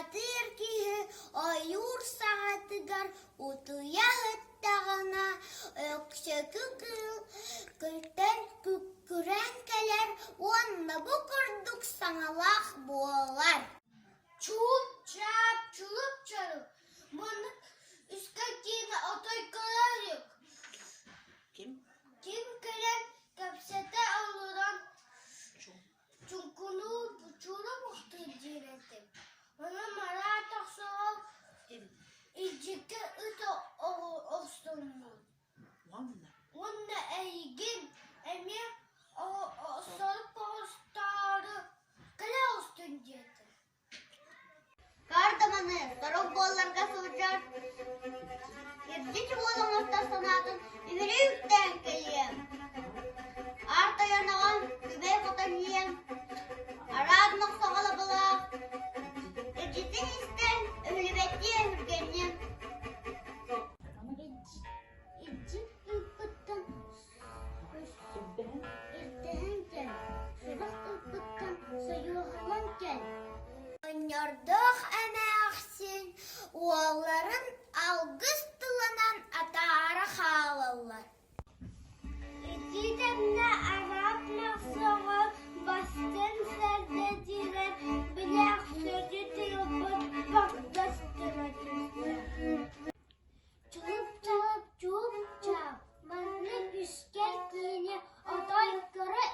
Бухатыыр киһи ойуур саҕатыгар утуйа сыттаҕына, өксөкү кыыл күлтэн күккүрээн кэлэр уонна бу курдук саҥалаах буолар: Чууп-чаап, чулуп-чарук, муну үскэ киинэ отой көрөрүк Ким кэлэн кэпсэтэ олорон чуҥкунуу чуура бухтуур диир этим. Ону мараат охсоҕо илдьиккэ ыт охсуммут. Уонна эйигин эмиэ сорук оҕустоору кэлэ оҕустун диэтэ. Кардаманы сорох буолларга сылдьар, ирдьит уол оҥостор санаатын үмүрү үктээн кэлиэм. Аар тойон аҕам күбэй хотон ийэм, араат мохсоҕолобулаах, илдьитин истэн өһүлүбэттии өһүргэнниэм. Илдьит ыыппыттан Ирдэһэн кэл, сурах ылбыккын сойуоһалаан кэл Оҕонньордоох эмээхсин уолларын алгыс тылынан атаара хаалаллар. Ити кэмҥэ араап махсаҕа бастыҥ сэрдэтиилэр билээхсэри тыылбыт багдастара түстэ. Чылып-чалып чууп-чаап, маннык үскэл киһини отой көрө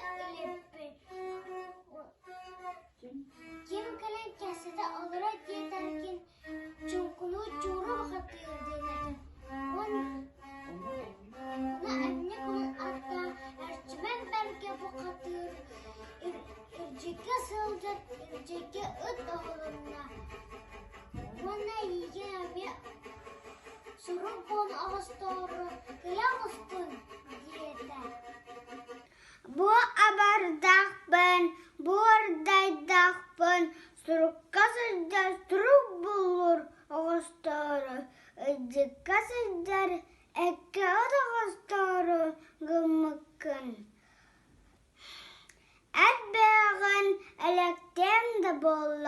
иликпин. Ким кэлэн кэпсэтэ олорор диэтэргин, чуҥкунуу чууру бухатыыр диэн этэ. Уонна эмньик уһун аттаах Эрчимэн Бэргэ бухатыыр Үрдьиккэ сылдьар Үрдьиккэ ыт оҕолонно. Уонна эйиигин эмиэ сурук буолан оҕостоору кыйа оҕустун диэтэ. Бу абардахпын, бу ардайдахпын, сурукка сылдьар сурук буллур оҕостоору, ыдьыкка сылдьар эккэ от оҕостоору гыммыккын Эт бэйэҕин элэктээн да буолла.